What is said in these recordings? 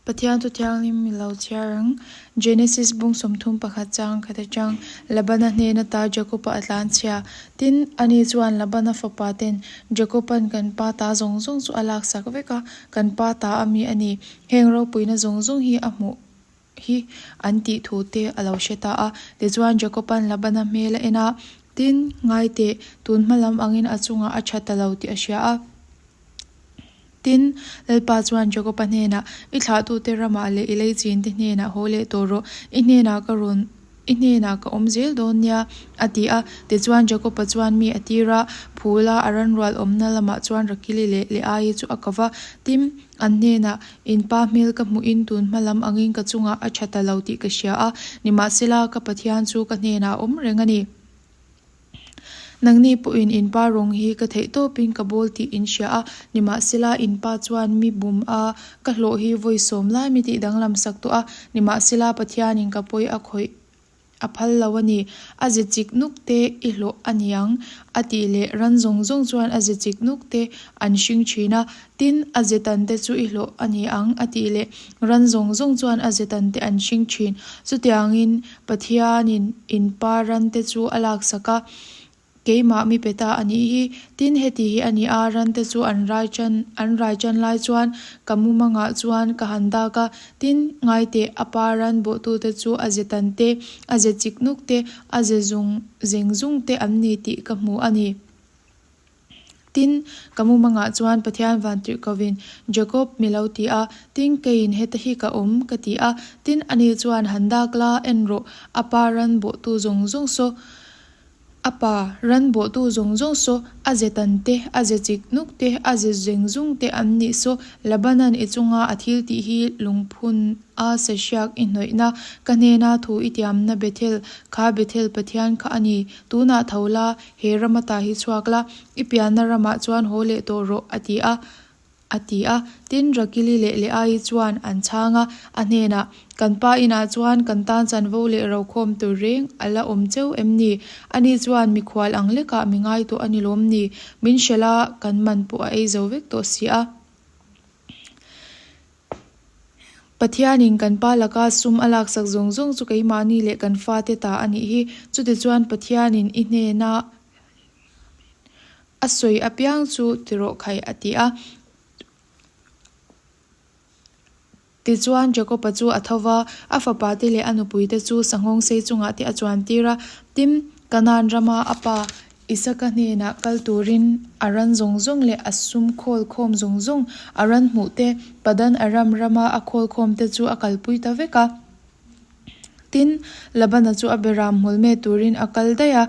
Pathian Thu Thianghlim mi lo chhiar ang. Genesis bung 31 chang khat atang Labana hnen ata Jakob-a a tlan chhia. Tin, ani chuan Labana fapa ten Jakob-a'n kan pa ta zawng zawng chu a laksak vek a, kan pa ta a mi a ni. Heng ropuina zawng zawng hi a hmuh hi an tih thu te a lo hre ta a. Tichuan Jakob-a'n Labana hmel a en a, tin, ngai teh, tun hma lam angin a chungah a tha ta lo tih a hria a. Tin, Lalpa chuan Jakob-a hnenah, I thlahtute ramah leh i leichinte hnenah haw leh tawh rawh, i hnenah ka rawn, i hnenah ka awm zel dawn nia, a ti a. Tichuan Jakob-a chuan mi a tir a, phula a ranrual awmna lamah chuan Rakili leh Leaii chu a ko va. Tin, an hnenah, In pa hmel ka hmuhin tun hma lam angin ka chungah a tha ta lo tih ka hria a, nimahsela ka Pathian chu ka hnenah a awm reng a ni. Nangni pawhin in pa rawng hi ka theih tawpin ka bawl tih in hria a, nimahsela in pa chuan mi bum a, ka hlawh hi vawi sawm lai mi tih danglam sak tawh a, nimahsela Pathianin ka pawi a khawih a phal lo a ni, a ze chik nuk te i hlawh a niang a tih leh ran zawng zawng chuan a ze chik nuk te an hring thin a, Tin, a ze tan te chu i hlawh a ni ang, a tih leh ran zawng zawng chuan a ze tan te an hring thin. Chutiangin Pathianin in pa ran te chu a laksak a, keimah mi pe ta a nih hi. Tin, heti hi a ni a, ran te chu an rai tan, an rai tan lai chuan ka mumangah chuan ka han dak a. Tin, ngaiteh, a pa ran bawhtute chu a ze tan te, a ze chik nuk te, a ze zung zeng zung te an ni tih ka hmu a ni. Tin, ka mumangah chuan Pathian van tirh kovin, Jakob, mi lo ti a, tin, keiin heta hi ka awm, ka ti a. Tin, ani chuan, Han dak la, en rawh, a pa ran bawhtu zawng zawng saw, a pa ran bawhtu zawng zawng saw, a ze tan te, a ze chik nuk te, a ze zeng zung te an nih saw, Labanan i chunga a thil tih hi lungphun a sehriak i hnawihna, ka hnena thu i tiamna Bethel, kha Bethel Pathian kha a ni, tunah tho la, He ram ata hi chhuak la, i pianna ramah chuan haw leh tawh rawh, a ti a, a ti a. Tin, Rakili leh Leaii chuan an chhang a, a hnenah, Kan pa inah chuan kan tan chanvo leh rokhawm tur reng a la awm cheu em ni? Ani chuan mikhual ang lekah mi ngai tawh a ni lawm ni? Min hrelh a, kan man pawh a ei zo vek tawh si a. Pathianin kan pa laka sum a laksak zawng zawng chu keimahni leh kan fate ta a nih hi. Chutichuan Pathianin i hnena a sawi apiang chu ti rawh khai a ti a. Tichuan Jakoba chu a tho va, a fapate leh a nupuite chu sanghawng sei chungah te a chuantir a. Tin, Kanaan rama a pa Isaka hnenah kal turin a ran zawng zawng leh a sum khawl khawm zawng zawng, a ran hmuh te, Padan Aram rama a khawl khawm te chu a kalpui ta vek a. Tin, Labana chu a beram hmul me turin a kal daih a.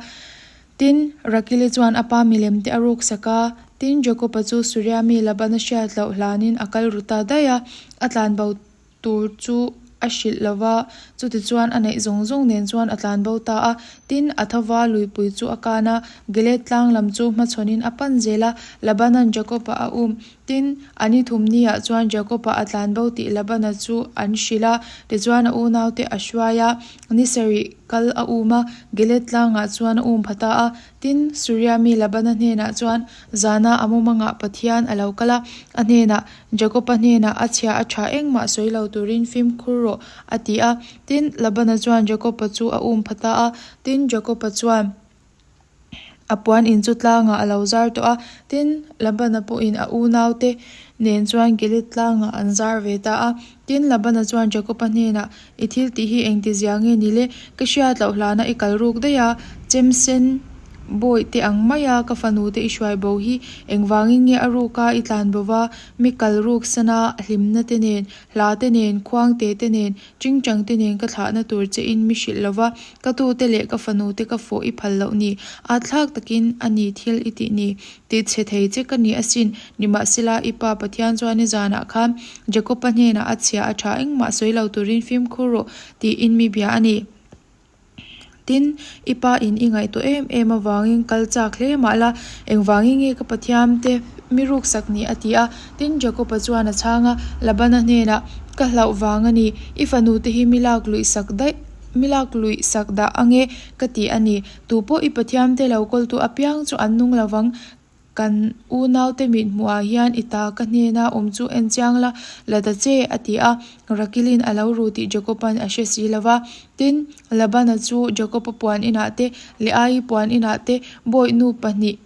Tin, Rakili chuan a pa milem te a ruksak a. Tin, Jakoba chu Suria mi Labana hriat loh hlanin a kal ru ta daih a, a tlanbo tur chu a hrilh lo va, chutichuan a neih zawng zawng nen chuan a tlan bo ta a. Tin, a tho va, luipui chu a kan a, Gilead tlang lam chu hmachhawnin a pan zel a, Labana'n Jakob-a a um. Tin, a ni thumniah chuan Jakob-a a tlan bo tih Labana chu an hrilh a, tichuan a unaute a hruai a, ni sarih kal a um a, Gilead tlangah chuan a um pha ta a. Tin, Suria mi Labana hnenah chuan zana a mumangah Pathian a lo kal a, a hnenah, Jakoba hnenah a chhia a tha engmah sawi lo turin fimkhur rawh, a ti a. Tin, Labana chuan Jakoba chu a um pha ta a. Tin, Jakoba chuan a puan in chu tlangah a lo zar tawh a. Tin, Labana pawhin a unaute nen chuan Gilead tlangah an zar ve ta a. Tin, Labana chuan Jakoba hnenah, I thil tih hi engtizia nge ni le? Ka hriat loh hlana i kal ruk daih a, chem sen bawi te ang maia ka fanu te i hruai bo hi engvangin nge a ruka i tlan bo va, mi kal ruk sana hlimna te nen, hla te nen, khuang te te nen, chingchang te nen ka thlahna tur che in mi hrilh lo va, ka tu te leh ka fanu te ka fawh i phal loh ni, atthlak takin a ni thil i tih ni. Ti chhe thei che ka ni asin, nimahsela i pa Pathian chuan i zanah khan Jakob-a hnenah a chhia a tha engmah sawi lo turin fimkhur rawh tiin mi bia a ni. Tin, i pa in i ngaihtuah em em avangin kal chak hle mah la, engvangin nge ka Pathian te mi ruksak ni a ti a. Tin, Jakob-a chuan a chhang a, Labana hnenah, Ka hlauh vang a ni, i fanu te hi mi lak luih sak daih, mi lak luih sak dah ange ka ti a ni. Tu pawh i Pathiamte lo kawltu apiang chu an nung lovang. Kan unaute mithmuhah hian i ta ka hnena awm chu en chiang la, la ta che, a ti a. Rakilin a lo ru tih Jakoban a hre si lo va. Tin, Labana chu Jakoba puan inah te, Leaii puan inah te, bawihnu pahnih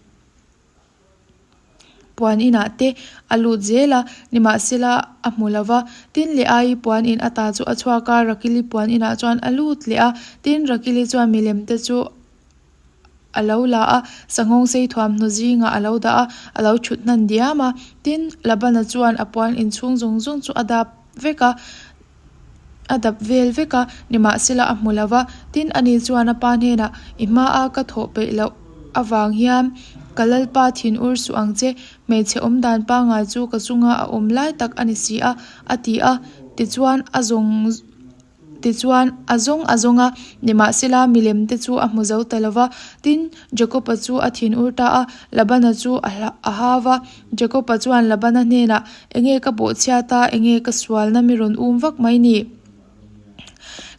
puan inah te a lut zel a, nimahsela a hmu lo va. Tin, Leaii puan in ata chu a chhuak a, Rakili puan inah chuan a lut leh a. Tin, Rakili chuan milem te chu. a lo la a, sanghawng sei thuamhnaw zingah a lo dah a, a lo thut hnan diam a. Tin, Labana chuan a puan inchhung zawng zawng chu a dap vek a, a dap vel vek a, nimahsela a hmu lo va. Tin, ani chuan a pa hnenah, I hmaa ka thawh peih loh avang hian ka Lalpa thin ur suh ang che, hmeichhe awm dan pangngai chu ka chunga a awm lai tak a ni si a, a ti a. Tichuan, a zawng. Tichuan, a zawng a zawng a, nimahsela milem te chu a hmu zo ta lo va. Tin, Jakoba chu a thin ur ta a, Labana chu a a hau va. Jakoba chuan Labana hnenah, Enge ka bawhchhiat a, enge ka sualna mi rawn um vak mai ni?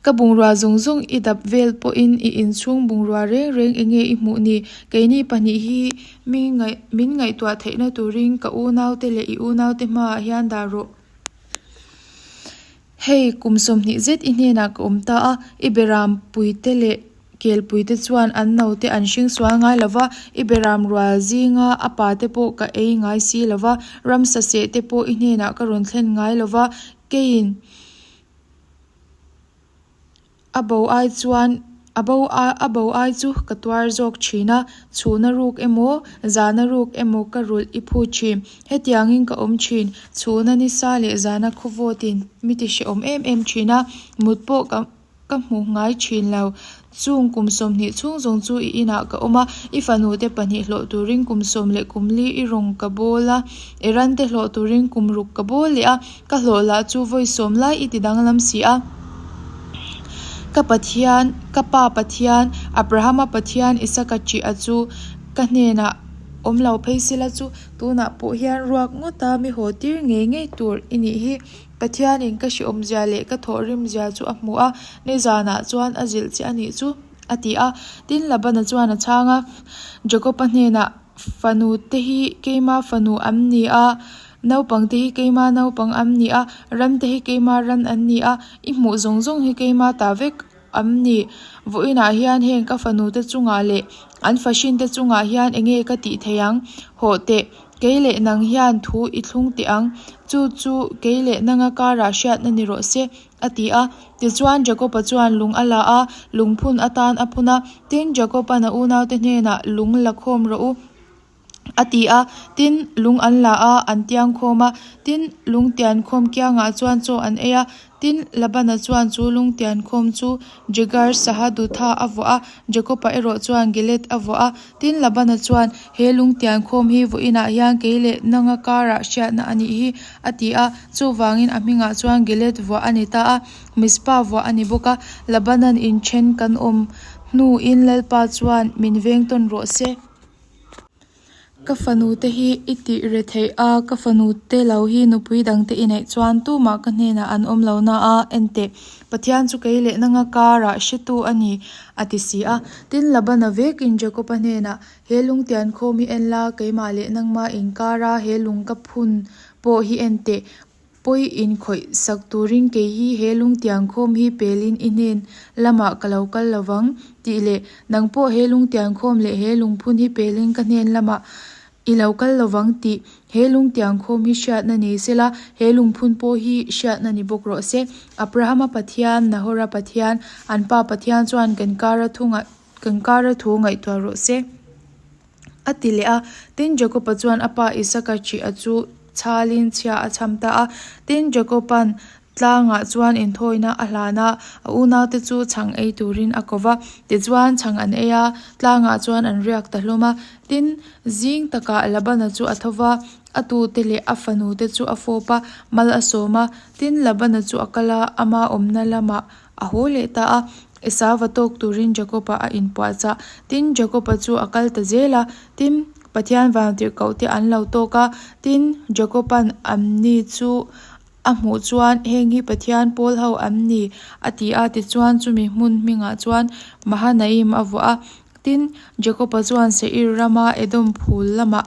Ka bungrua zawng zawng i dap vel pawhin i inchhung bungrua reng reng enge i hmuh ni? Keini pahnih hi mi ngaih min ngaihtuah theihna turin ka unaute leh i unaute hmaah hian dah rawh. Hei, kum 20 zet i hnenah ka awm ta a, i beram puite leh kelpuite chuan an naute an hring sual ngai lo va, i beram rual zinga a pate pawh ka ei ngai si lo va, ramsa seh te pawh i hnenah ka rawn thlen ngai lo va, keiin A bo ai chuan a bo a a bo ai chu ka tuar zawk thin a, chhuna ruk emaw zana ruk emaw ka rulh i phut thin. Hetiangin ka awm thin, chhuna nisa leh zana khawvawtin mi ti hrehawm em em thin a, mut pawh ka ka hmu ngai thin lo. Chung kum 20 chhung zawng chu i inah ka awm a, i fanute pahnih hlawh turin kum sawm leh kum li i rawn ka bawl a, i rante hlawh turin kum ruk ka bawl leh a, Ka hlawh lah chu vawi sawm lai i ti danglam si a. Ka Pathian, ka pa Pathian, Abrahama Pathian Isaka ṭih a chu ka hnenah awm lo phei sila chu tunah pawh hian ruak ngawta mi haw tir ngei ngei tur i nih hi. Pathianin ka hrehawmzia leh ka thawhrimzia chu a hmu a, nizanah chuan a zilh che a nih chu, a ti a. Tin, Labana chuan a chhang a, Jakoba hnenah, Fanu te hi keima fanu an ni a, naupang te hi keima naupang an ni a, ran te hi keima ran an ni a, i hmuh zawng zawng hi keima ta vek an ni. Vawiinah hian heng ka fanu te chungah leh an fahrin te chungah hian eng nge ka tih theih ang? Hawh teh, kei leh nang hian thu i thlung teh ang, chu chu kei leh nanga karah hriatna ni rawh se. A ti a. Tichuan, Jakoba chuan lung a la a, lungphun atan a phun a. Tin, Jakoba'n a unaute hnenah, Lung la khawm rawh u, a ti a. Tin, lung an la a, an tiang khawm a. Tin, lung tian khawm kiangah chuan chaw an ei a. Tin, Labana chuan chu lung tian khawm chu Jegar Sahadutha a vuah a, Jakoba erawh chuan Gilead a vuah a. Tin, Labana chuan, He lung tian khawm hi vawiinah hian kei leh nanga karah hriatna a nih hi, a ti a. Chuvangin a hmingah chuan Gilead vuah a ni ta a, Mizpah vuah a ni bawk a. Labanan inthen kan awm hnuin Lalpa chuan min veng tawn rawh se. Ka fanu te hi i tih re theih a, ka fanu te lo hi nupui dang te i neih chuan tumah ka hnenah an awm lo na a, en teh. Pathian chu kei leh nanga karah hretu a ni, a ti si a. Tin, Labana vekin Jakoba hnenah, He lungtian khawm hi en la, keimah leh nangmah inkara he lung ka phun pawh hi en teh. Pawi inkhawih sak turin kei hi he lungtiang khawm hi pelin i hnen lamah ka lo kal lo vang, tih leh nang pawh he lungtiang khawm leh he lungphun hi pelin ka hnen lamah i lo kal lo vang tih he lungtiang khawm hi hriatna ni sela, he lungphun pawh hi hriatna ni bawk rawh se. Abrahama Pathian, Nahora Pathian, an pa Pathian chuan kan kara thu kan kara thu ngaihtuah rawh se. A ti leh a. Tin, Jakoba chuan a pa Isaka ṭih a chu chhalin chhia a chham ta a. Tin, Jakoba'n tlangah chuan inthawina a hlan a, a unaute chu chhang ei turin a ko va. Tichuan, chhang an ei a, tlangah chuan an riak ta hlawm a. Tin, zing takah Labana chu a tho va, a tute leh a fanute chu a fawp a, mal a sawm a. Tin, Labana chu a kal a, ama awmna lamah A haw leh ta a, Esauva tawk turin Jakoba a inpuahchah. Tin, Jakoba chu a kal ta zel a, tin, Pathian vantirhkohte an lo tawk a. Tin, Jakoba'n anni chu a hmuh chuan, Heng hi Pathian pawl ho an ni, a ti a. Tichuan, chumi hmun hmingah chuan Mahanaim a vuah a. Tin, Jakoba chuan Seir rama Edom phul lamah.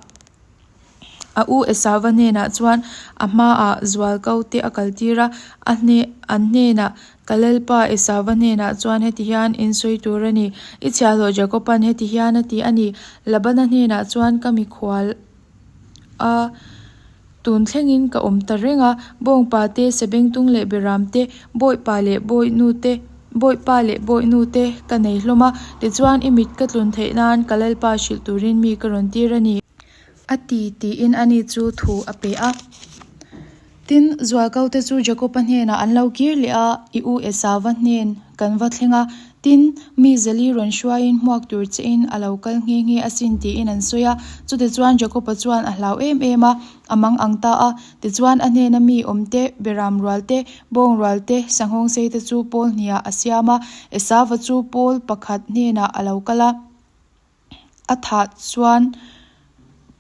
A u Esauva hnenah chuan a hmaah zualko te a kaltir a, a hne an hnenah Ka Lalpa Esauva hnenah chuan heti hian in sawi tur a ni, I chhiahhlawh Jakoban heti hian a ti a ni, Labana hnenah chuan ka mikhual a tun thlengin ka awm ta reng a, bawngpa te, sebengtung leh beram te, bawihpa leh bawihnu te, bawihpa leh bawihnu te ka nei hlawm a, tichuan i mit ka tlun theih nan ka Lalpa hrilh turin mi ka rawn tir a ni. A ti tiin ani chu thu a pe a. Tin, zualkote chu Jakoba hnenah an lo kir leh a, I u Esauva hnen kan va thleng a, tin, mi zali rawn hruaiin hmuak tur chein a lo kal nghe nghe asin tiin an sawi a. Chutichuan Jakoba chuan a hlau em em a, a mang ang ta a. Tichuan a hnena mi awmte, beram rual te, bawng rual te, sanghawng sei te chu pawl hniah a siam a, Esauva chu pawl pakhat hnenah a lo kal a. A thah chuan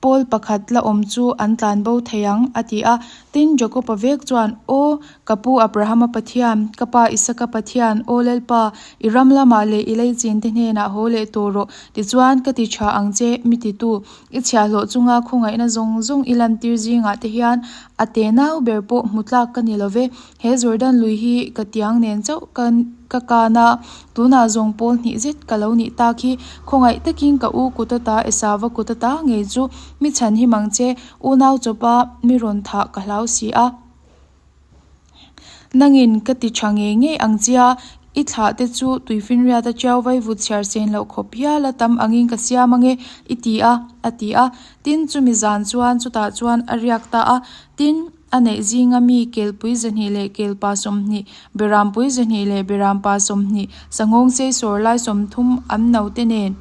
pawl pakhat la awm chu an tlan bo thei ang, a ti a. Tin, Jakob-a vek chuan, Aw, ka pu Abrahama Pathian, ka pa Isaka Pathian, aw Lalpa, i ram lamah leh i leichin te hnenah haw leh tawh rawh, tichuan ka ti tha ang che, mi titu, i chhiahhlawh chunga khawngaihna zawng zawng i lantir zingah te hian a tenau ber pawh hmu tlak ka ni lo ve. He Jordan lui hi ka tiang nen chauh ka ka kan a, tunah zawng pawl hnih zet ka lo nih tak hi khawngaih takin ka u kut ata Esauva kut ata ngei chu mi chhan hi mang che, unau chawpa mi rawn thah ka hlau si a. Nangin ka ti tha ngei ngei ang chia, i thlah te chu tuifinriata tiau vaivut chhiar sen loh khawp hial a tam angin ka siam ange i ti a, a ti a. Tin, chumi zan chuan chutah chuan a riak ta a, tin, A neih zinga mi kelpui 200 leh kelpa 20, berampui 200 leh berampa 20, sanghawng sei sawr lai 30 an naute nen,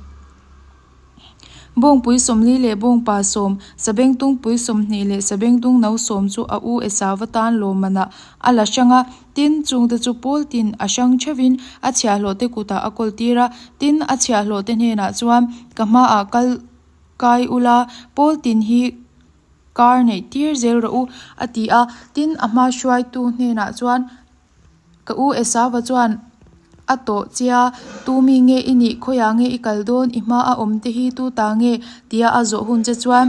bawngpui 40 leh bawngpa 10, sabengtungpui 20 leh sabengtung no 10 chu a u Esauva tan lawmmanah a la hrang a. Tin, chungte chu pawl tin a hrang theuhin a chhiahhlawhte kutah a kawltir a. Tin, a chhiahhlawhte hnenah chuan, Ka hmaah kal kai ula, pawl tin hi Kar neih tir zel rawh u, a ti a. Tin, a hma hruaitu hnenah chuan, Ka u Esauva chuan a tawh che a, Tu mi nge i nih, khawiah nge i kal dawn, i hma a awm te hi tu ta nge? tia a zawh hun che chuan,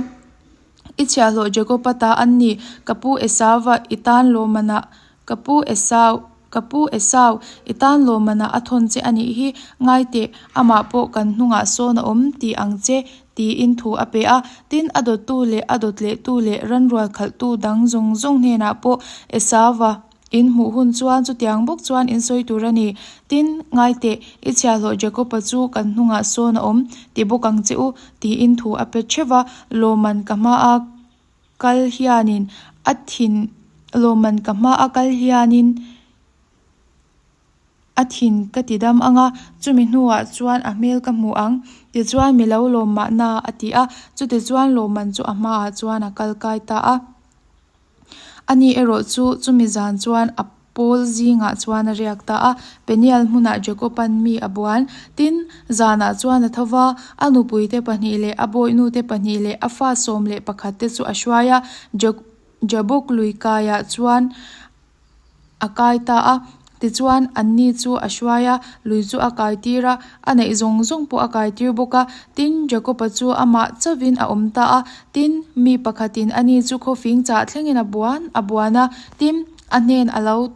I chhiahhlawh Jakoba ta an ni, ka pu Esauva i tan lawmmanah Ka pu Esau, ka pu Esau, i tan lawmmanah a thawn che a nih hi, ngai teh, amah pawh kan hnungah sawn a awm ti ang che, tiin thu a pe a. Tin, a dawttu leh a dawt lehtu leh ranrual khalhtu dang zawng zawng hnenah pawh Esauva in hmuh hun chuan chutiang bawk chuan in sawi tur a ni. Tin, ngai teh, i chhiahhlawh Jakoba chu kan hnungah sawn a awm ti bawk ang che u, tiin thu a pe theuh va, lawmman ka hmaa kal hianin a thin lawmman ka hma a kal hianin a thin ka ti dam ang a, chumi hnuah chuan a hmel ka hmu ang tichuan mi lo lawm mahna a ti a, chutichuan lawmman chu a hmaah chuan a kal kai ta a. Ani erawh chu chumi zan chuan a Paul zingah chuan a riak ta a, Peniel hmunah Jakob-a'n mi a buan. Tin, zanah chuan a tho va, a nupuite pahnih leh a bawihnute pahnih leh a fa 11 te chu a hruai a, Jabok lui kaiah chuan a kai ta a. Tichuan, anni chu a hruai a, lui chu a kaitir a, a neih zawng zawng pawh a kaitir bawk a. Tin, Jakob-a chu amah chauhin a awm ta a. Tin, mi pakhatin ani chu khawfing chah thlengin a buan a buan a. Tin, A hnen a lo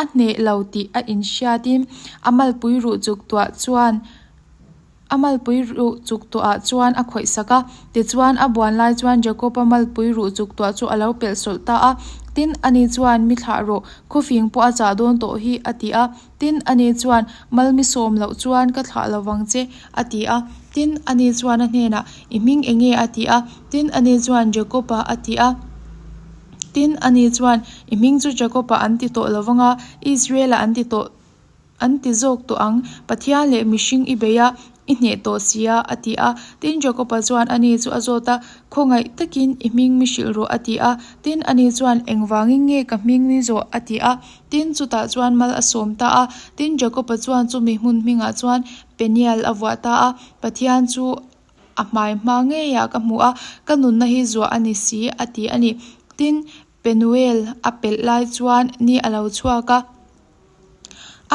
a hneh lo tih a inhriatin a malpui ruh chuk tuah chuan a malpui ruh chuk tuahah chuan a khawih sak a. Tichuan a buan lai chuan Jakob-a malpui ruh chuk tuah chu a lo pelh sawlh ta a. Tin, ani chuan mi thlah rawh, khawfing pawh a chah dawn tawh hi, a ti a. Tin, ani chuan mal mi sawm loh chuan ka thlah lo vang che, a ti a. Tin, ani chuan a hnenah, I hming eng nge? a ti a. Tin, ani chuan Jakob-a a ti a. Tin, ani chuan, I hming chu Jakob-a an ti tawh lo vang a, Israel-a an ti tawh, an ti zawk tawh ang. Pathian leh mihring i bei a, i hneh tawh si a, a ti a. Tin, Jakob-a chuan ani chu a zawt a, Khawngaih takin i hming mi hrilh rawh, a ti a. Tin, ani chuan, Engvangin nge ka hming mi zawh? a ti a. Tin, chutah chuan mal a sawm ta a. Tin, Jakob-a chuan chumi hmun hmingah chuan Peniel a vuah ta a. Pathian chu A hmai hma ngeiah ka hmu a, ka nunna hi zuah a ni si, a ti a ni. Tin, Penuel a pelh lai chuan ni a lo chhuak a.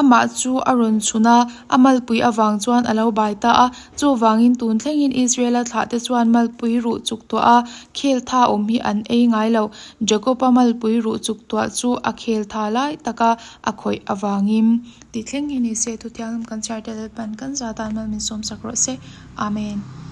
Amah chu a rawn chhun a, a malpui avang chuan a lo bai ta a. Chuvangin tun thlengin Israela thlahte chuan malpui ruh chuk tuah a, khel tha awm hi an ei ngai lo. Jakoba malpui ruh chuk tuah chu a khel tha lai taka a khawih avangin. Ti thleng hi ni se, Thutianglam kan chhiar te Lalpan kan za tan mal min sawmsak rawh se. Amen.